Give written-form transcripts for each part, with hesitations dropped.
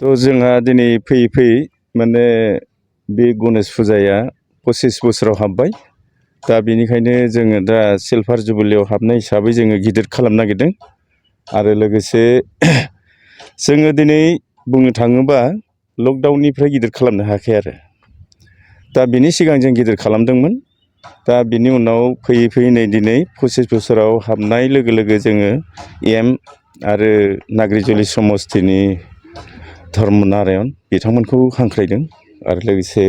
थ' जोंहा दिनै फैयै फैयै माने बे गणेश फुजाया 25 बोसोराव हाबबाय। दा बेनिखायनो जोङो दा सिलभार जुबिलियाव हाबनाय हिसाबै जोङो गिदिर खालामनो नागिरदों। आरो लोगोसे जोङो दिनै बुंनो थाङोबा लकडाउननिफ्राय गिदिर खालामनो हायाखै आरो। दा बिनि सिगां जों गिदिर खालामदोंमोन। दा बिनि उनाव फैयै फैयै नै दिनै 25 बोसोराव हाबनाय लोगो लोगो जोङो एम आरो नाग्रिजुलि समस्तिनि धर्म नारायण बिथांमोनखौ हांख्रायदों। आरो लोगोसे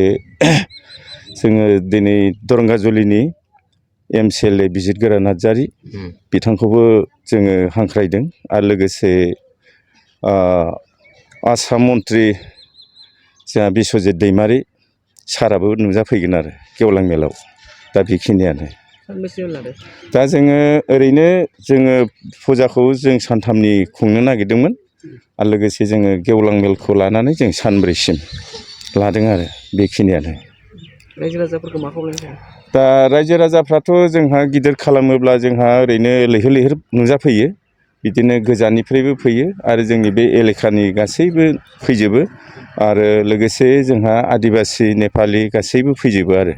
जोङो दिनै दरंगाजुलिनि MCLA बिजितगोरा नार्जारि बिथांखौबो जोङो हांख्रायदों। आरो लोगोसे आसाम मन्त्रि जोंहा बिस्वजित दैमारि साराबो नुजाफैगोन आरो गेवलां मेलाव। दा बेखिनियानो। दा जोङो ओरैनो जोङो फुजाखौ जों सानथामनि खुंनो नागिरदोंमोन। आरो लोगोसे जोङो गेवलां मेलखौ लानानै जों सानब्रैसिम लादों आरो बेखिनियानो। रायजो राजाफोरखौ मा खावलायनो सानो? दा रायजो राजाफ्राथ' जोंहा गिदिर खालामोब्ला जोंहा ओरैनो लैहोर लैहोर नुजाफैयो। बिदिनो गोजाननिफ्रायबो फैयो आरो जोंनि बे एलेखानि गासैबो फैजोबो। आरो लोगोसे जोंहा आदिबासि नेपालि गासैबो फैजोबो आरो।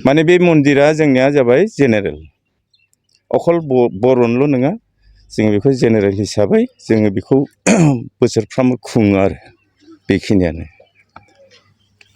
माने बे मन्दिरा जोंनिया जाबाय जेनेरेल। अखल बर'निल' नङा। जोङो बेखौ जेनेरेल हिसाबै जोङो बेखौ बोसोरफ्रामबो खुङो आरो बेखिनियानो।